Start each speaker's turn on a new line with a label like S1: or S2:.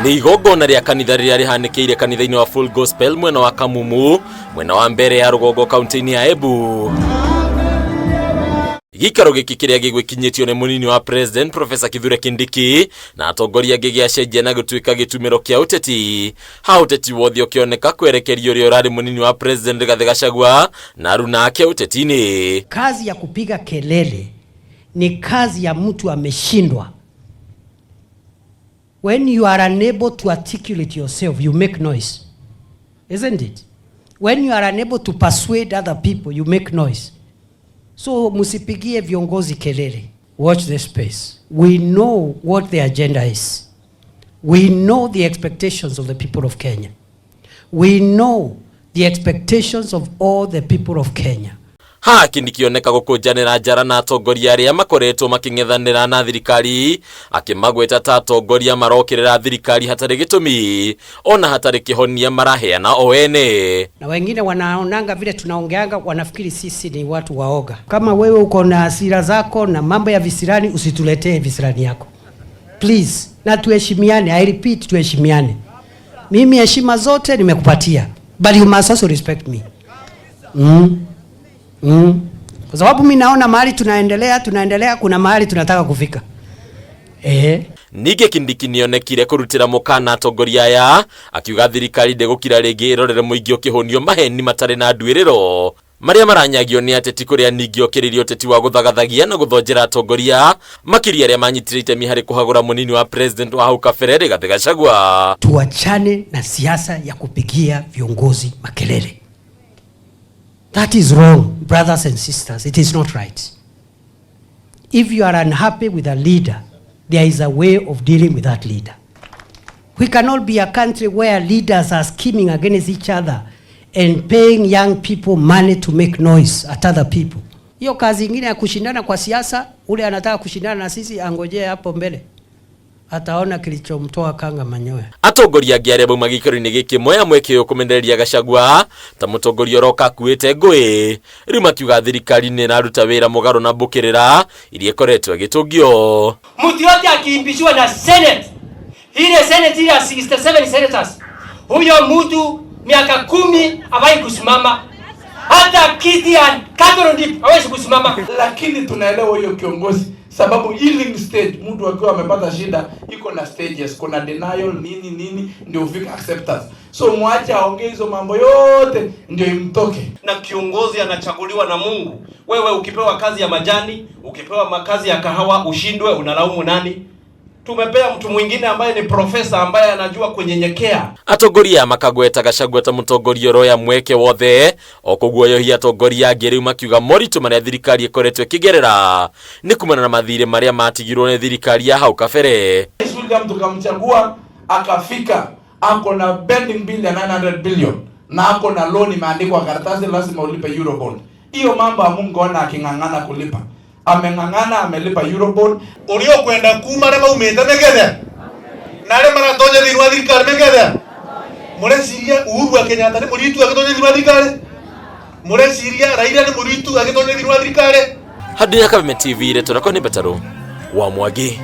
S1: Nĩ igongona rĩa kanitha rĩrĩa rĩhanĩkĩire kanitha-inĩ wa Full Gospel mwena wa Kamumu, mwena wa mbere ya rũgongo kaunti-inĩ ya Embu. Gĩikaro gĩkĩ kĩrĩa gĩgwĩkinyĩtio nĩ mũnini wa President Professor Kithure Kindiki na atongoria angĩ gĩacenjia na gũtuĩka gĩtumĩro kĩa ũteti. Ha ũteti wothe ũkĩoneka kwerekeria ũrĩa ũrarĩ mũnini wa President Rigathĩ Gachagua na aruna ake ũteti-inĩ.
S2: Kazi ya kupiga kelele ni kazi ya mtu ameshindwa. When you are unable to articulate yourself, you make noise. Isn't it? When you are unable to persuade other people, you make noise. So msipigie viongozi kelele. Watch this space. We know what the agenda is. We know the expectations of the people of Kenya. We know the expectations of all the people of Kenya.
S1: Haha Kindiki oneka gũkũnjanĩra njara na atongoria arĩa makoretwo makĩng'ethanĩra na thirikari, akĩmagweta ta atongoria marokĩrĩra thirikari hatarĩ gĩtũmi ona hatarĩ kĩhonia maraheana o ene.
S2: Na wengine wanaonanga vile tunaongeanga, wanafikiri sisi ni watu waoga. Kama wewe uko na hasira zako na mambo ya visirani, usituletee visirani yako please, na tuheshimiane. I repeat, tuheshimiane. Mimi heshima zote nimekupatia, but you must also respect me. Kwa sababu mi naona mahali tunaendelea tunaendelea, kuna mahali tunataka kufika.
S1: Ningĩ Kindiki nĩonekire kũrutĩra mũkana atongoria aya, akiuga thirikari ndĩgũkira rĩngĩ ĩrorere mũingĩ ũkĩhũnio maheni matarĩ na nduĩrĩro marĩa maranyagio nĩ ateti, kũrĩa ningĩ okĩrĩrie ũteti wa gũthagathagia na gũthonjera atongoria, makĩria arĩa manyitire itemi harĩ kũhagũra mũnini wa president wa hau kabere Rigathĩ Gachagua.
S2: Tuachane na siasa ya kupigia viongozi makelele. That is wrong, brothers and sisters. It is not right. If you are unhappy with a leader, there is a way of dealing with that leader. We cannot be a country where leaders are scheming against each other and paying young people money to make noise at other people. Hiyo kazi ingine ya kushindana kwa siasa, ule anataka kushindana na sisi angojee hapo mbele, ataona kilichomtoa kanga manyoya.
S1: Atongoria angĩ arĩa bauma gĩikaro-inĩ gĩkĩ moya mweke ũyũ kũmenereria Gachagua ta mũtongoria ũroka akuĩte ngũĩ, rĩu makiuga thirikari nĩ ĩraruta wĩra mũgarũ na mbũkĩrĩra iria ĩkoretwo ĩgĩtũngio.
S3: Mtu yote akiimpeachiwa na Senate, ile Senate ile ya 67 senators, huyo mtu miaka 10 hawai kusimama hata kiti ya Cattle Dip, hawezi kusimama.
S4: Lakini tunaelewa hiyo kiongozi, sababu healing stage, mtu akiwa amepata shida iko na stages, kuna denial, nini nini, ndio ufika acceptance. So mwache aongee hizo mambo yote ndio imtoke.
S5: Na kiongozi anachaguliwa na Mungu. Wewe ukipewa kazi ya majani, ukipewa makazi ya kahawa ushindwe, unalaumu nani? Tumepea mtu mwingine ambaye ni profesa ambaye anajua kunyenyekea.
S1: Atongoria makagweta Gachagua ta mũtongoria ũroya mweke wothe o kũguoyohia atongoria angĩ, rĩu makiuga moritũ marĩa thirikari ĩkoretwo ĩkĩgerera nĩ kumana na mathirĩ marĩa matigirwo nĩ thirikari ya hau kabere.
S4: Rais William tukamchagua akafika, ako na pending bill ya 900 billion na ako na loan imeandikwa karatasi, lazima ulipe Eurobond. Hiyo mambo amungeona aking'ang'ana kulipa. Ameng'ang'ana, amelipa Eurobond.
S6: Uria ukwenda kuma aria maumite megethe na aria maratonya thiini wa thirikari megethe, mureciria Uhuru wa Kenyatta ni muritu agitonya thiini wa thirikari? Mureciria Raila ni muritu agitonya thiini wa thirikari?
S1: Handũ ya Kabeme TV, rĩtwa rĩakwa nĩ Mbataru wa Mwangi.